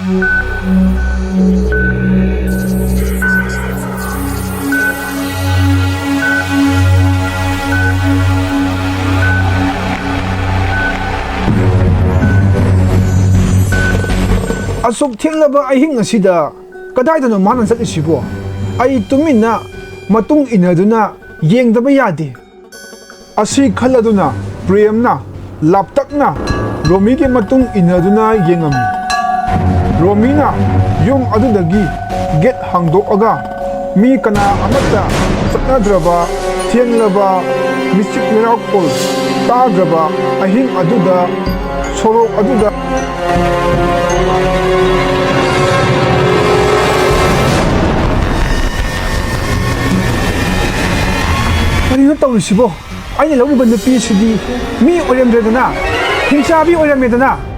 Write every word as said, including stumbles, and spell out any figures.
ꯑꯁꯨꯛ ꯊꯦꯡꯂꯕ ꯑꯍꯤꯡ ꯑꯁꯤꯗ ꯀꯗꯥꯏꯗꯅꯣ ꯃꯥꯅ ꯆꯠꯂꯤꯁꯤꯕꯣ? ꯑꯩ ꯇꯨꯃꯤꯟꯅ ꯃꯇꯨꯡ ꯏꯟꯅꯗꯨꯅ ꯌꯦꯡꯗꯕ ꯌꯥꯗꯦ꯫ ꯑꯁꯤ ꯈꯜꯂꯗꯨꯅ ꯄ꯭ꯔꯦꯝꯅ ꯂꯥꯞꯇꯛꯅ ꯔꯣꯃꯤꯒꯤ ꯃꯇꯨꯡ ꯏꯟꯅꯗꯨꯅ ꯌꯦꯡꯉꯝꯃꯤ꯫ ꯔꯣꯃꯤꯅ ꯌꯨꯝ ꯑꯗꯨꯗꯒꯤ ꯒꯦꯠ ꯍꯥꯡꯗꯣꯛꯑꯒ ꯃꯤ ꯀꯅꯥ ꯑꯃꯠꯇ ꯆꯠꯅꯗ꯭ꯔꯕ, ꯊꯦꯡꯂꯕ, ꯃꯤꯆꯤꯛ ꯃꯤꯔꯥꯎꯈꯣꯜ ꯇꯥꯗ꯭ꯔꯕ ꯑꯍꯤꯡ ꯑꯗꯨꯗ ꯁꯣꯔꯣꯛ ꯑꯗꯨꯗ ꯀꯔꯤꯅꯣ ꯇꯧꯔꯤꯁꯤꯕꯣ? ꯑꯩꯅ ꯂꯧꯔꯤꯕ ꯅꯨꯄꯤꯁꯤꯗꯤ ꯃꯤ ꯑꯣꯏꯔꯝꯗ꯭ꯔꯦꯗꯅ, ꯍꯤꯡꯆꯥꯕꯤ ꯑꯣꯏꯔꯝꯃꯦꯗꯅ꯫